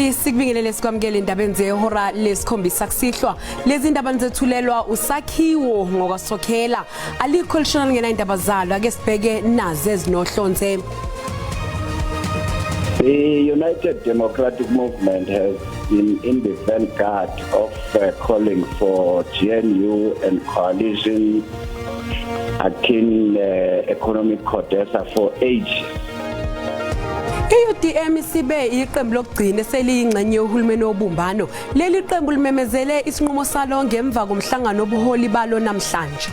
Mlaleli, sikubingelele, sikwamukele endabeni zehora lesikhombisa kusihlwa. Lezi ndaba nizethulelwa usakhiwo ngokwasokhela. Alikho lishona lingena indaba zalo, ake sibheke nazi ezinohlonze. The United Democratic Movement has been in the vanguard of calling for GNU and coalition akin economic CODESA for ages. I-UDM isibe iqembu lokugcina eseliyingxenye yohulumeni wobumbano. Leli qembu limemezele isinqumo salo ngemva komhlangano obuholi balo namhlanje.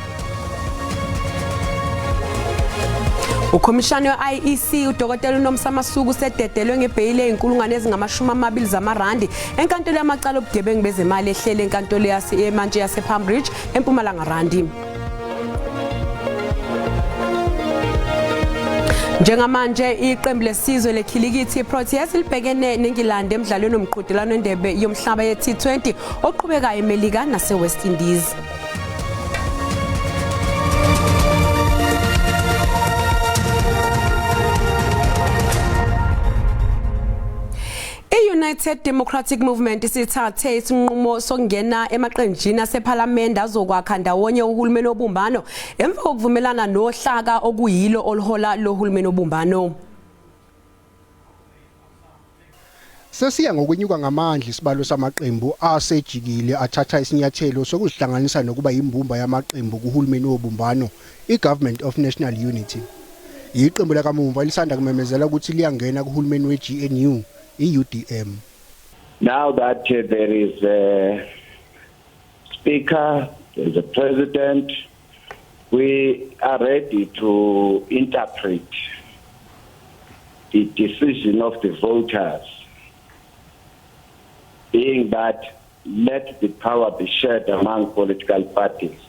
Ukhomishana we-IEC uDokotela uNomsa Masuku usededelwe ngebheyili eyinkulungwane ezingama-20 zamarandi enkantolo yamacala obugebengu bezemali ehlele enkantolo yemantshi yasePalm Ridge eMpumalanga Randi. Njengamanje iqembu lesizwe lekhilikithi iProteas libhekene neNgilandi emdlalweni womqhudelwano wendebe yomhlaba ye-T20 oqhubekayo eMelika nase-West Indies. I-United Democratic Movement isithathe isinqumo sokungena emaqenjini asephalamende azokwakha ndawonye uhulumeni obumbano emva kokuvumelana nohlaka okuyilo oluhola lohulumeni obumbano. Sesiya ngokwenyuka ngamandla isibalo samaqembu asejikile athatha isinyathelo sokuzihlanganisa nokuba yimbumba yamaqembu kuhulumeni wobumbano, i-Government of National Unity. Iqembu lakamumva lisanda kumemezela ukuthi liyangena kuhulumeni we-GNU, i-UDM. Now that there is a speaker, there is a president, we are ready to interpret the decision of the voters, being that let the power be shared among political parties.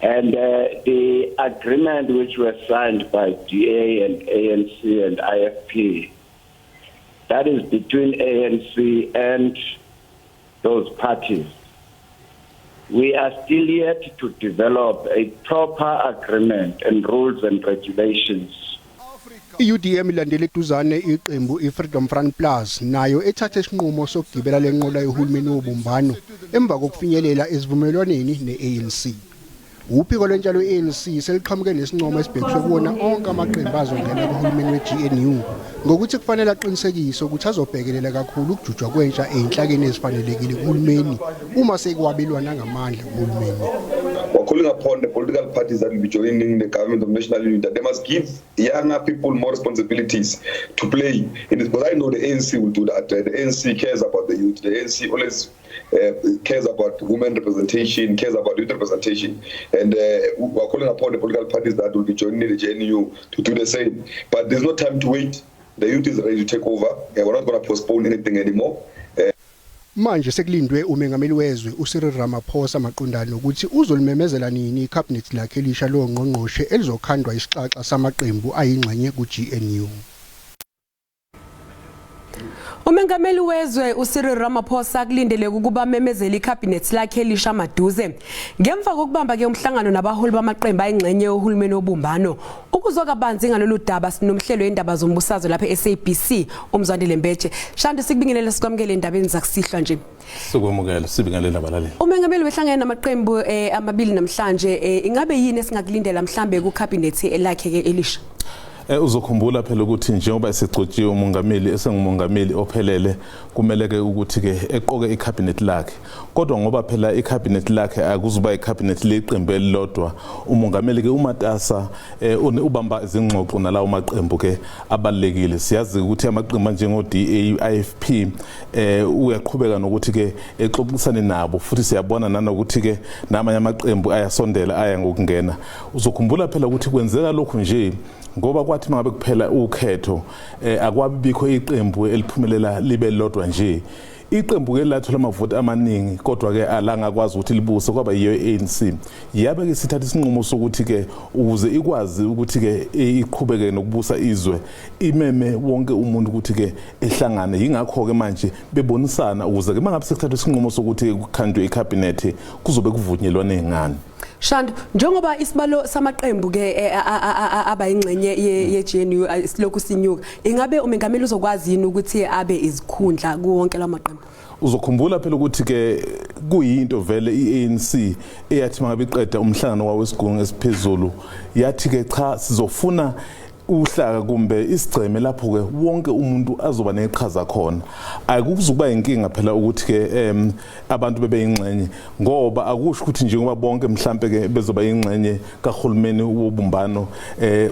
And the agreement which was signed by DA and ANC and IFP, that is between ANC and those parties. We are still yet to develop a proper agreement and rules and regulations. I-UDM ilandele eduzane iqembu i-Freedom Front Plus nayo ethathe isinqumo sokugibela lenqola yohulumeni wobumbano emva kokufinyelela esivumelwaneni ne-ANC. Uphiko lwentsha lwe-ANC seliqhamuke nesincomo esibhekiswe kuwona onke amaqembu azongena kuhulumeni we-GNU ngokuthi kufanele aqinisekise ukuthi azobhekelela kakhulu ukujutshwa kwentsha ey'nhlakeni ezifanelekile kuhulumeni uma sekwabelwana ngamandla kuhulumeni. We're calling upon the political parties that will be joining the government of national unity that they must give younger people more responsibilities to play in this, because I know the ANC will do that. The ANC cares about the youth. The ANC always cares about women representation, cares about youth representation, and we are calling upon the political parties that will be joining the GNU to do the same. But there's no time to wait. The youth is ready to take over. We're not going to postpone anything anymore. Manje sekulindwe umengameli wezwe uCyril Ramaphosa maqondana nokuthi uzolimemezela nini icabinet lakhe elisha longqongqoshe elizokhandwa isixaxa samaqembu ayingxenye ku-GNU. Umengameli wezwe uCyril Ramaphosa kulindeleke ukuba amemezele icabinet lakhe elisha maduze ngemva kokubamba ke umhlangano nabaholi bamaqembu ayingxenye yohulumeni wobumbano. Ukuzwa kabanzi ngalolu daba sinomhlelo wendaba zombusazwe lapha e-SABC uMzwandile Mbeje. Shandu, sikubingelele, sikwamukele endabeni zakusihlwa nje. Sikwamukela, sibingelele abalaleli. Umengameli wehlangene namaqembu amabili namhlanje, ingabe yini esingakulindela mhlambe ku cabinet elakhe ke elisha? Uzokhumbula phela ukuthi njengoba esegcotshiwe umongameli, esengumongameli ophelele, kumele ke ukuthi ke eqoke icabinet lakhe. Kodwa ngoba phela icabinet lakhe akuzuba icabinet leqembu elilodwa, umongameli ke umatasa ubamba izingxoxo nalawo maqembu ke abalekile. Siyazi ukuthi amaqembu njengo DA, IFP uyaqhubeka nokuthi ke exoxisane nabo, futhi siyabona nanokuthi ke namanye amaqembu ayasondela aya ngokungena. Uzokhumbula phela ukuthi kwenzeka lokhu nje ngoba kwathi mangabe kuphela ukhetho akwabikho iqembu eliphumelela libe lodwa nje. Iqembu ke lathola amavoti amaningi kodwa ke alangakwazi ukuthi libuse, kwaba yiyo i-ANC. Yabe ke sithatha isinqumo sokuthi ke ukuze ikwazi ukuthi ke iqhubeke nokubusa izwe imeme wonke umuntu ukuthi ke ehlangane. Yingakho ke manje bebonisana ukuze ke mangabe sekuthathwa isinqumo sokuthi kukhandwe icabinet kuzobe kuvunyelwane ngani. Shandu, njengoba isibalo samaqembu ke abayingxenye ye-GNU silokhu sinyuka, ingabe umengameli uzokwazi yini ukuthi abe izikhundla kuwonke lamaqembu? Uzokhumbula phela ukuthi ke kuyinto vele iANC eyathi mangabe iqeda umhlangano wawo wesigungu esiphezulu yathi ke cha, sizofuna uhlaka kumbe isigceme lapho ke wonke umuntu azoba neqhaza khona. Akuzukuba inkinga phela ukuthi ke abantu bebe ingxenye, ngoba akusho ukuthi njengoba bonke mhlambe ke bezoba ingxenye kahulumeni wobumbano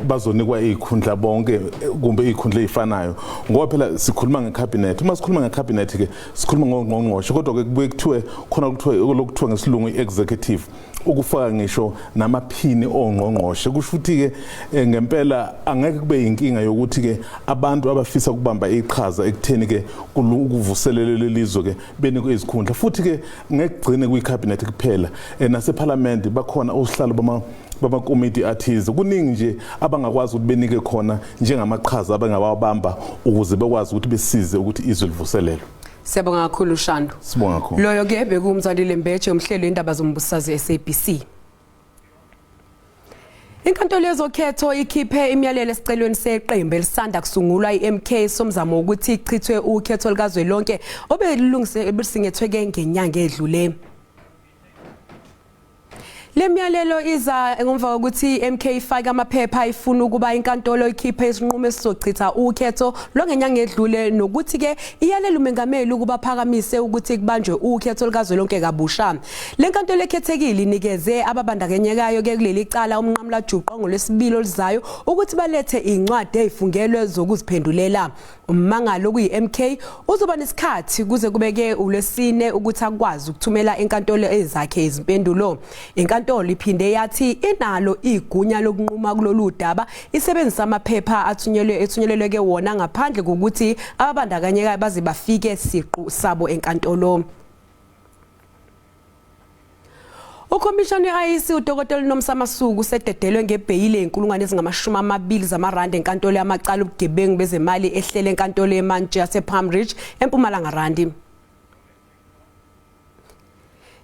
bazonikwa izikhundla bonke kumbe izikhundla ezifanayo, ngoba phela sikhuluma ngecabinet. Uma sikhuluma ngecabinet ke sikhuluma ngongqongqoshe, kodwa ke kubuye kuthiwe khona kuthiwe lokuthiwa ngesilungu i-executive, ukufaka ngisho namaphini ongqongqoshe. Kusho ukuthi ke ngempela angeke kube inkinga yokuthi ke abantu abafisa ukubamba iqhaza ekutheni ke ukuvuselele lelizwe ke benikwe izikhundla, futhi ke ngekugcine kwicabinet kuphela, naseParliament bakhona osihlalo bamakomiti athize. Kuningi nje abangakwazi ukuthi benike khona njengamaqhaza abangawabamba ukuze bekwazi ukuthi besize ukuthi izwe livuselelwe. Siyabonga kakhulu Shandu. Sibonga kakhulu. Loyo ke bekuwumzwandile Mbeje, umhleli indaba zombusazwe SABC. Inkantolo yezokhetho ikhiphe imiyalelo esicelweni seqembu elisanda kusungulwa iMK somzamo ukuthi ichithwe ukhetho likazwelonke obelungise ebesingethwe ke ngenyanga edlule. Le myalelo iza ngemva kokuthi iMK ifake amaphepha ifuna ukuba inkantolo ikhiphe isinqumo esizochitha ukhetho lwangenyanga edlule, nokuthi ke iyalela umengameli ukuba phakamise ukuthi kubanjwe ukhetho likazwelonke kabusha. Le nkantolo ekhethekile inikeze ababandakanyekayo ke kuleli cala umnqamulajuqu ngolwesibili oluzayo ukuthi balethe incwadi ezifungelwe zokuziphendulela. Ummangalo kuyi-MK uzoba nesikhathi kuze kubeke ulwesine ukuthi akwazi ukuthumela enkantolo ezakhe izimpendulo. Inkantolo iphinde yathi inalo igunya lokunquma kulolu daba isebenzisa amaphepha athunyelwe ethunyelelwe ke wona ngaphandle kokuthi ababandakanyekayo baze bafike siqu sabo enkantolo. Ukhomishani we-IEC uDokotela Nomsa Masuku usededelwe ngebheyili ezinkulungwane ezingama-20 zamarandi enkantolo yamacala obugebengu bezemali ehlele enkantolo yemantshi yasePalm Ridge eMpumalanga Randi.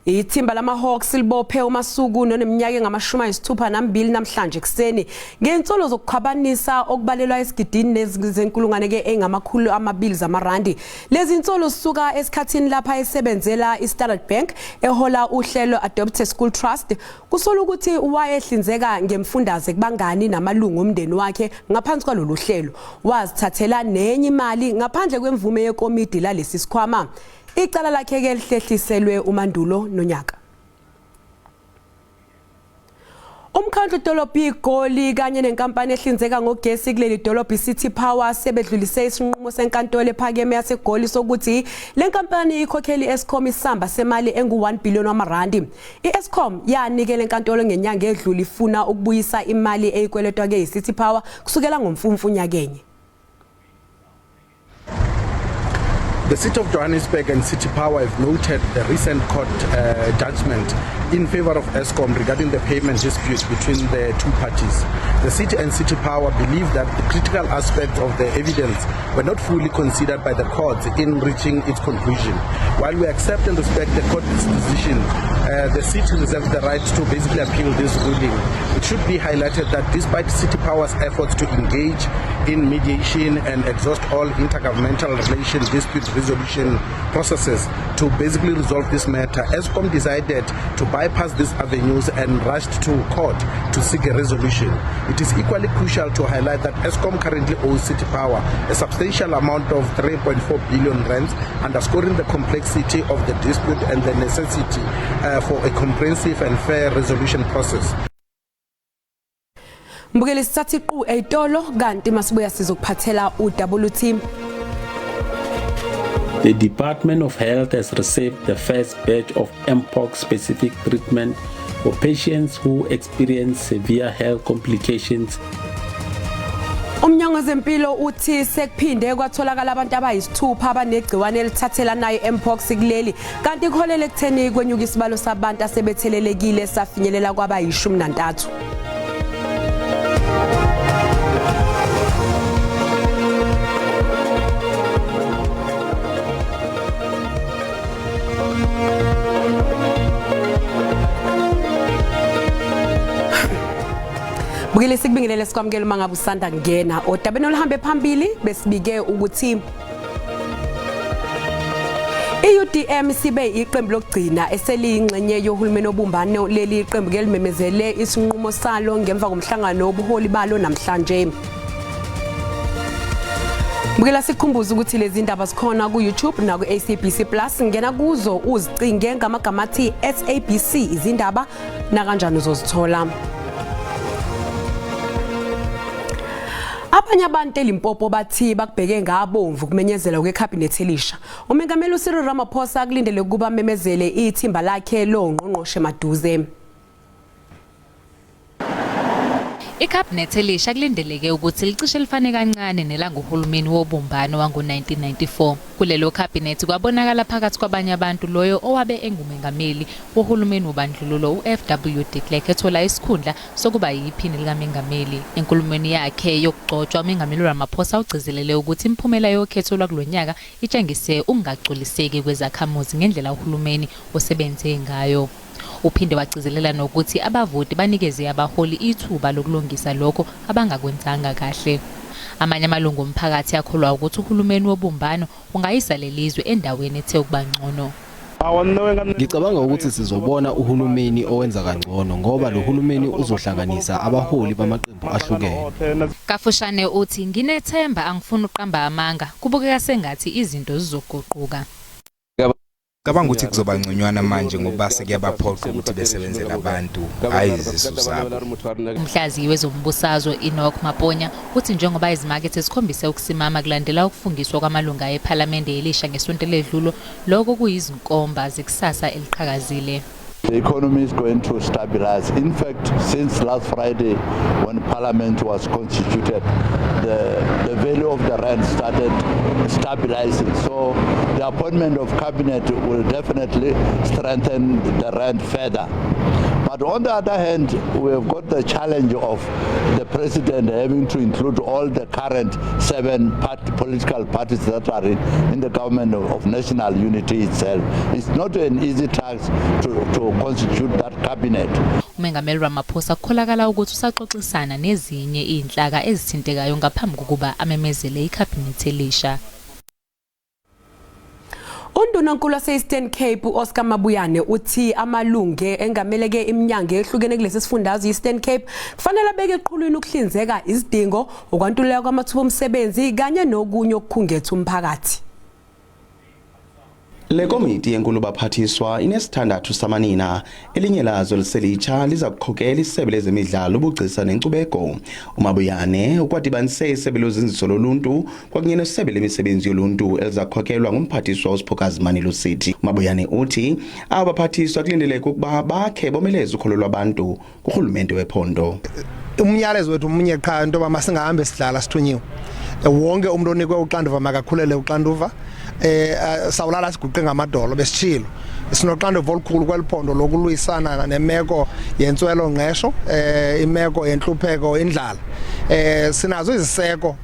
Ithimba lama-Hawks libophe uMasuku noneminyaka engama-62 namhlanje ekuseni ngensolo zokukhwabanisa okubalelwa esigidini nezinkulungwane ke engama-200 zamarandi. Lezi insolo zisuka esikhathini lapha esebenzela iStandard Bank ehola uhlelo Adopt a School Trust. Kusola ukuthi wayehlinzeka ngemfundaze kubangani namalungu omndeni wakhe ngaphansi kwalolu hlelo. Wazithathela nenye imali ngaphandle kwemvume yekomidi lalesi sikhwama. Icala lakhe ke lihlehliselwe uMandulo nonyaka. Umkhandlu dolobha iGoli kanye nenkampani ehlinzeka ngogesi kuleli dolobha iCity Power sebedlulise isinqumo senkantolo ephakeme yaseGoli sokuthi le nkampani ikhokhele i-Eskom isamba semali engu-1 billion wamarandi. I-Eskom yanikela enkantolo ngenyanga edlule ifuna ukubuyisa imali eyikweletwa ke yiCity Power kusukela ngoMfumfu nyakenye. The City of Johannesburg and City Power have noted the recent court judgment in favor of Eskom regarding the payment dispute between the two parties. The City and City Power believe that the critical aspects of the evidence were not fully considered by the courts in reaching its conclusion. While we accept and respect the court's decision, the City reserves the right to basically appeal this ruling. It should be highlighted that despite City Power's efforts to engage in mediation and exhaust all intergovernmental relations dispute resolution processes to basically resolve this matter, Eskom decided to bypass these avenues and rushed to court to seek a resolution. It is equally crucial to highlight that Eskom currently owes City Power a substantial amount of 3.4 billion rands, underscoring the complexity of the dispute and the necessity for a comprehensive and fair resolution process. Mbukeli, sithatha iqu eyitolo, kanti masibuya sizokuphathela uWT. The Department of Health has received the first batch of Mpox-specific treatment for patients who experience severe health complications. Umnyango wezempilo uthi sekuphinde kwatholakala abantu abayisithupha abanegciwane elithathelanayo Mpox kuleli, kanti kuholele ekutheni kwenyuka isibalo sabantu asebethelelekile safinyelela kwabayishumi nantathu. Bukele, sikubingelele, sikwamukele uma ngabe usanda kungena. Odabeni oluhambe phambili besibike ukuthi i-UDM sibe iqembu lokugcina eseliyingxenye yohulumeni obumbano. Leli qembu ke limemezele isinqumo salo ngemva komhlangano wobuholi balo namhlanje. Bukela, sikukhumbuza ukuthi lezi ndaba zikhona ku-YouTube naku-SABC Plus. Ngena kuzo uzicinge ngamagama athi SABC izindaba, nakanjani uzozithola. Abanye abantu eLimpopo bathi bakubheke ngabomvu kumenyezelwa kwekhabhinethi elisha. Umengameli uCyril Ramaphosa kulindele ukuba amemezele ithimba lakhe longqongqoshe maduze. Ikhabhinethi elisha kulindeleke ukuthi licishe lifane kancane nelangohulumeni wobumbano wango-1994. Kulelo khabhinethi kwabonakala phakathi kwabanye abantu loyo owabe engumengameli wohulumeni wobandlululo u-FW de Klerk ethola isikhundla sokuba yiphini likamengameli. Enkulumweni yakhe yokugcotshwa, umengameli Ramaphosa ugcizelele ukuthi imiphumela yokhetho lwakulo nyaka itshengise ukungagculiseki kwezakhamuzi ngendlela uhulumeni osebenze ngayo. Uphinde wagcizelela nokuthi abavoti banikeze abaholi ithuba lokulungisa lokho abangakwenzanga kahle. Amanye amalungu omphakathi akholwa ukuthi uhulumeni wobumbano ungayisa lelizwe endaweni ethe ukuba ngcono. Ngicabanga ukuthi sizobona uhulumeni owenza kangcono ngoba lo hulumeni uzohlanganisa abaholi bamaqembu ahlukene. Kafushane uthi, "Nginethemba, angifuni uqamba amanga, kubukeka sengathi izinto zizoguquka." Cabanga ukuthi kuzoba ngconywana manje ngoba sekuyabaphoqa ukuthi besebenzele abantu, hhayi izisu zabo. Umhlaziyi wezombusazwe Enoch Maponya uthi njengoba izimakethe zikhombise ukusimama kulandela ukufungiswa kwamalunga ephalamende elisha ngesonto eledlule, lokho kuyizinkomba zekusasa eliqhakazile. The economy is going to stabilize. In fact, since last Friday, when Parliament was constituted, the value of the rand started stabilizing. So the appointment of cabinet will definitely strengthen the rand further. But on the other hand, we have got the challenge of the president having to include all the current seven political parties that are in the government of national unity itself. It's not an easy task to constitute that cabinet. Umengameli Ramaphosa kukholakala ukuthi usaxoxisana nezinye izinhlaka ezithintekayo ngaphambi kokuba amemezele ikhabhinethi elisha. Undunankulu wase-Eastern Cape uOscar Mabuyane uthi amalungu engameleke iminyango ehlukene kulesi sifundazwe i-Eastern Cape kufanele abeke eqhulwini ukuhlinzeka izidingo, ukwantuleka kwamathuba omsebenzi kanye nokunye okukhungethe umphakathi. Le komiti yenkulu baphathiswa inesithandathu samanina, elinye lazo liselitsha, liza kukhokela isebe lezemidlalo, ubugcisa nenkcubeko. UMabuyane ukwadibanise isebe lozinziso loluntu kwakunye nesebe lemisebenzi yoluntu eliza kukhokelwa ngumphathiswa uSiphokazi Lusithi. UMabuyane uthi aba baphathiswa kulindeleke ukuba bakhe bomeleze ukholo lwabantu kurhulumente wephondo. Umyalezo wethu umunye qha, into yoba masingahambe sidlala sithunyiwe. Wonke umuntu onikwe uxanduva makakhulele uxanduva. Sawulala siguqe ngamadolo, besitshilo, sinoxanduva olukhulu kweli phondo lokulwisana nemeko yentswelo ngqesho, imeko yentlupheko, indlala. Sinazo iziseko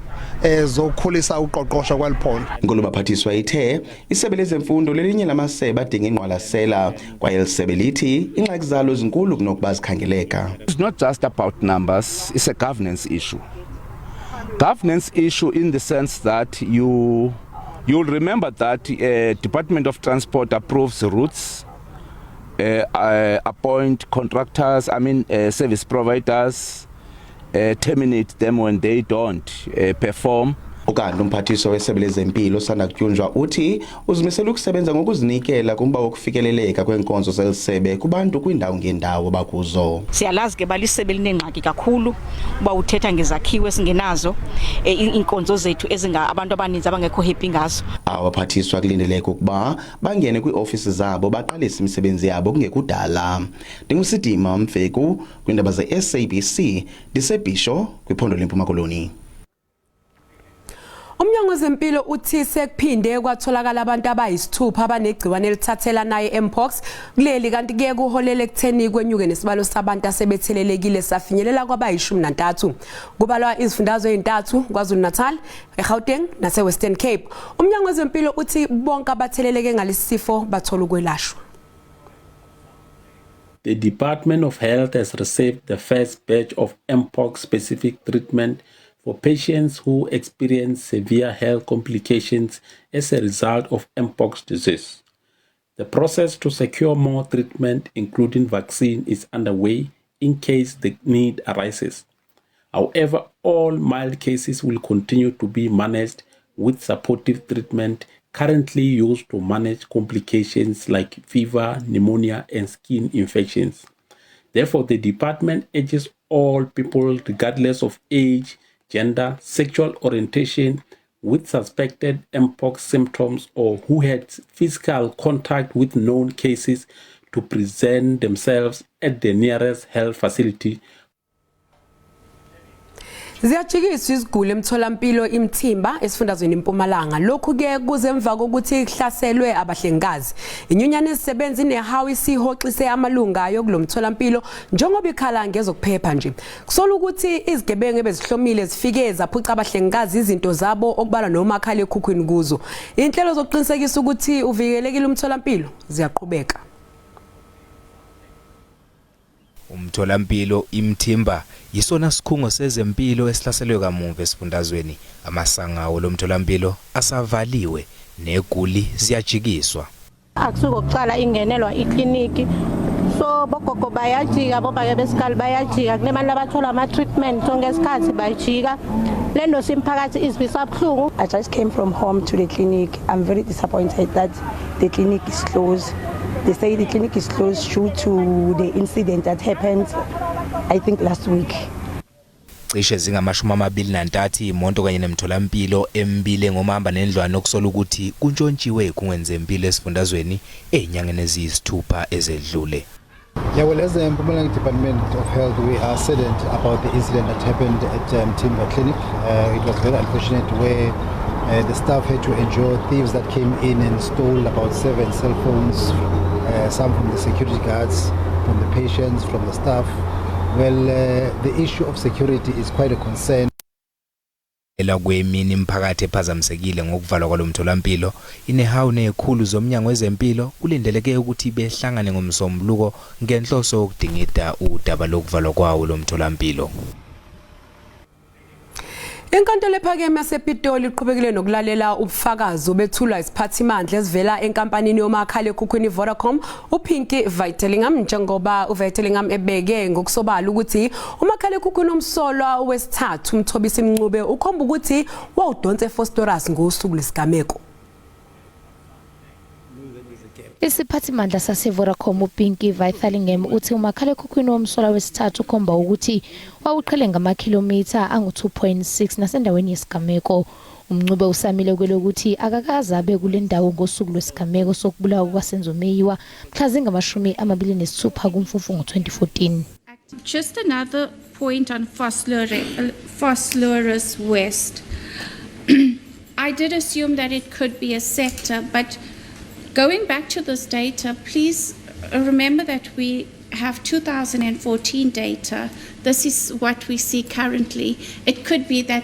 zokukhulisa uqoqosho kweli phondo. Inkulu baphathiswa ithe isebe lezemfundo lelinye lamasebe adinga ingqwalasela, kwaye lisebe lithi ingxaki zalo zinkulu kunokuba zikhangeleka. It's not just about numbers, it's a governance issue. Governance issue in the sense that you'll remember that Department of Transport approves routes, appoint contractors, I mean service providers, terminate them when they don't perform. Ukanti umphathiswa wesebe lezempilo osanda kutyunjwa uthi uzimisele ukusebenza ngokuzinikela kumba wokufikeleleka kweenkonzo zelisebe kubantu kwiindawo ngeendawo bakuzo. Siyalazi ke balisebe linengxaki kakhulu uba uthetha ngezakhiwo esingenazo, iinkonzo zethu ezinga abantu abaninzi abangekho happy ngazo. Abaphathiswa kulindeleke ukuba bangene kwiiofisi zabo baqalise imisebenzi yabo kungekudala. NdinguSidima Mfeku kwiindaba ze-SABC, ndiseBhisho kwiphondo leMpuma Koloni. Umnyango wezempilo uthi sekuphinde kwatholakala abantu abayisithupha abanegciwane elithathelanayo i-Mpox kuleli, kanti kuye kuholele ekutheni kwenyuke nesibalo sabantu asebethelelekile safinyelela kwabayi-13. Kubalwa izifundazwe ezintathu, KwaZulu-Natal, eGauteng nase-Western Cape. Umnyango wezempilo uthi bonke abatheleleke ngalesi sifo bathola ukwelashwa. The Department of Health has received the first batch of Mpox-specific treatment for patients who experience severe health complications as a result of Mpox disease. The process to secure more treatment, including vaccine, is underway in case the need arises. However, all mild cases will continue to be managed with supportive treatment currently used to manage complications like fever, pneumonia, and skin infections. Therefore, the department urges all people, regardless of age, gender, sexual orientation, with suspected Mpox symptoms or who had physical contact with known cases to present themselves at the nearest health facility. Ziyajikiswa iziguli emtholampilo iMthimba esifundazweni iMpumalanga. Lokhu ke kuze emva kokuthi kuhlaselwe abahlengikazi. Inyunyana ezisebenzi neHAWU isihoxise amalunga ayo kulomtholampilo njengoba ikhala ngezokuphepha nje. Kusola ukuthi izigebengu ebezihlomile zifike zaphuca abahlengikazi izinto zabo okubalwa nomakhala ekhukhwini kuzo. Inhlelo zokuqinisekisa ukuthi uvikelekile umtholampilo ziyaqhubeka. Umtholampilo iMthimba yisona sikhungo sezempilo esihlaselwe kamuva esifundazweni. Amasangawo lomtholampilo asavaliwe neguli ziyajikiswa. Akusuko kuqala ingenelwa ikliniki, so bogogo bayajika, bobake besikali bayajika, kunemali abathola ama-treatment sonke isikhathi bayajika. Le nto simphakathi izivisa buhlungu. I just came from home to the clinic. I'm very disappointed that the clinic is closed. They say the clinic is closed due to the incident that happened, I think, last week. Cishe zingama-23 imoto kanye nemtholampilo embile ngomahamba nendlwana okusola ukuthi kuntshontshiwe ezikhungweni zempilo esifundazweni ey'nyangeni eziyisithupha ezedlule. Yeah, well, as the Mpumalanga Department of Health, we are saddened about the incident that happened at Mthimba Clinic. It was very unfortunate where the staff had to endure thieves that came in and stole about 7 cell phones, some from the security guards, from the patients, from the staff. Well, the issue of security is quite a concern. Ela kwemini imiphakathi ephazamisekile ngokuvalwa kwalomtholampilo. INehawu nezikhulu zomnyango wezempilo kulindeleke ukuthi behlangane ngomsombuluko ngenhloso yokudingida udaba lokuvalwa kwawo lomtholampilo. Inkantolo ephakeme yasePitoli iqhubekile nokulalela ubufakazi obethulwa isiphathimandla esivela enkampanini yomakhala ekhukhwini Vodacom uPinky Vythilingam, njengoba uVythilingam ebeke ngokusobala ukuthi umakhala ekhukhwini omsolwa wesithathu uMthobisi Mncube ukhomba ukuthi wawudonsa eVosloorus ngosuku lesigameko. Isiphathimandla sase-Vodacom uPinky Vythilingam uthi umakhalekhukhwini womsolwa wesithathu ukhomba ukuthi wawuqhele ngamakhilomitha angu-2.6 nasendaweni yesigameko. UMncube usamile kwelokuthi akakaze abe kule ndawo ngosuku lwesigameko sokubulawa kukaSenzo Meyiwa mhla zingama-26 kuMfumfu ngo-2014. Just another point on Vosloorus West. I did assume that it could be a sector, but going back to this data, please remember that we have 2014 data. This is what we see currently. It could be that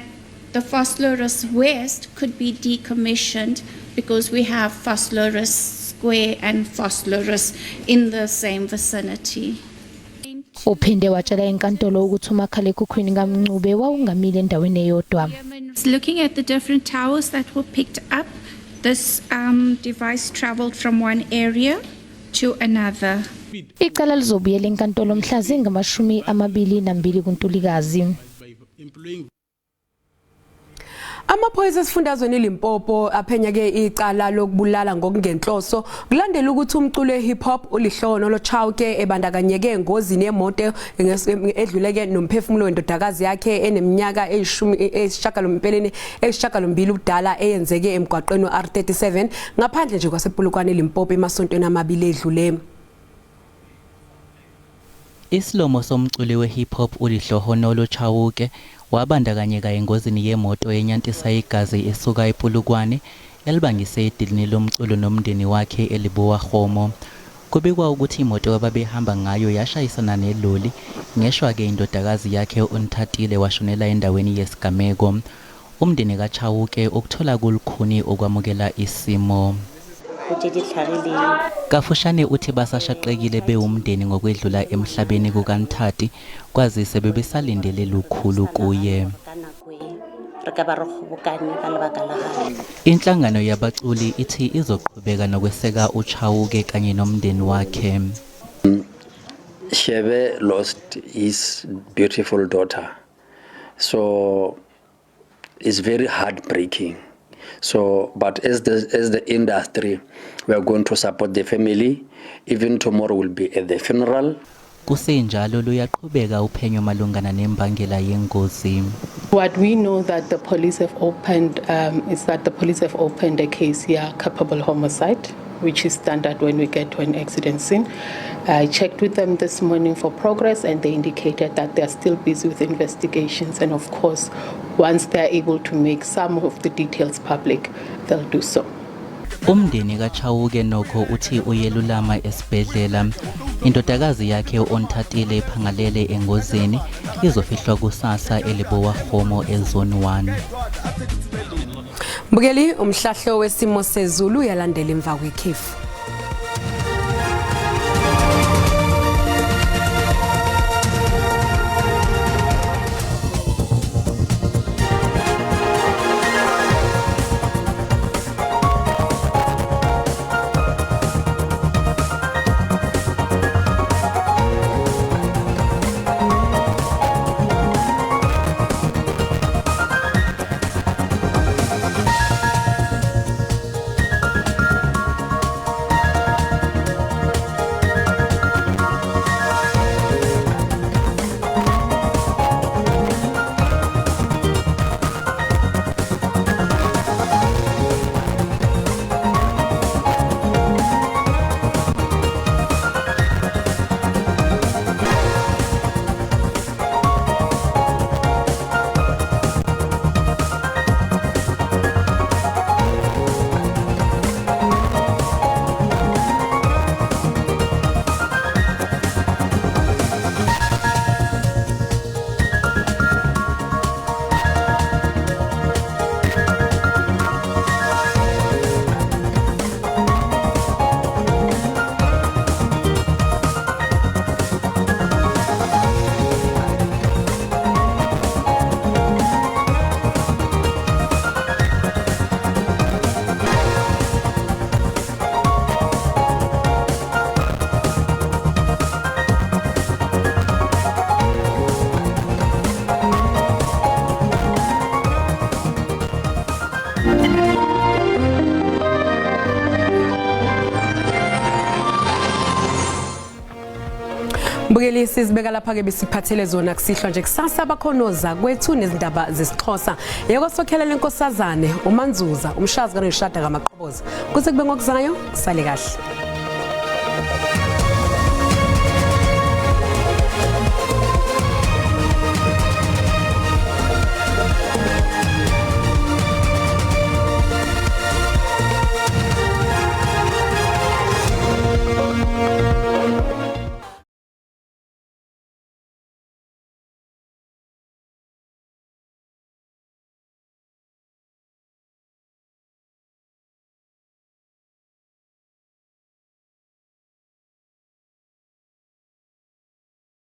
the Vosloorus West could be decommissioned because we have Vosloorus Square and Vosloorus in the same vicinity. Uphinde watshela inkantolo ukuthi umakhalekhukhwini kaMncube wawungamile endaweni eyodwa. Looking at the different towers that were picked up, this device traveled from one area to another. Icala lizobuyela enkantolo mhla zingama-22 kuNtulikazi. Amaphoyisa esifundazweni iLimpopo aphenya-ke icala lokubulala ngokungenhloso kulandela ukuthi umculo we-hip hop uLehlohonolo Chauke ebandakanyeke engozini yemoto edluleke nomphefumulo wendodakazi yakhe eneminyaka 18 ubudala eyenzeke emgwaqeni we-R37 ngaphandle nje kwasePolokwane eLimpopo emasontweni amabili edlule. Isilomo somculi we-hip hop uLehlohonolo Chauke wabandakanyeka engozini yemoto enyantisa igazi esuka ePolokwane elibangise edilini lomculo nomndeni wakhe eLebowakgomo. Kubikwa ukuthi imoto ababehamba ngayo yashayisana neloli, ngeshwa-ke indodakazi yakhe uNthatile washonela endaweni yesigameko. Umndeni kaChauke ukuthola kulukhuni ukwamukela isimo. Kafushane uthi basashaqekile bewumndeni ngokwedlula emhlabeni kukaNthati kwazise bebesalindele lukhulu kuye. Inhlangano yabaculi ithi izoqhubeka nokweseka uChauke kanye nomndeni wakhe. Shebe lost his beautiful daughter, so it's very heartbreaking. So, but as the industry, we are going to support the family. Even tomorrow will be at the funeral. Kusenjalo luyaqhubeka uphenyo malungana nembangela yengozi. What we know that the police have opened is that the police have opened a case here, culpable homicide, which is standard when we get to an accident scene. I checked with them this morning for progress, and they indicated that they are still busy with investigations, and of course, once they are able to make some of the details public, they'll do so. Umndeni kaChauke nokho uthi uyelulama esibhedlela. Indodakazi yakhe uOnthatile iphangalele engozini izofihlwa kusasa eLebowa-Kgomo eZone 1. Mbukeli, umhlahlo wesimo sezulu uyalandela emva kwekhefu. Mbukeli, sizibeka lapha ke besiphathele zona kusihlwa nje. Kusasa bakhonoza kwethu nezindaba zesiXhosa. Yeko sokhelela lenkosazane uManzuza umshazi kaNoshada kaMaqhoboza. Kuze kube ngokuzayo, sale kahle.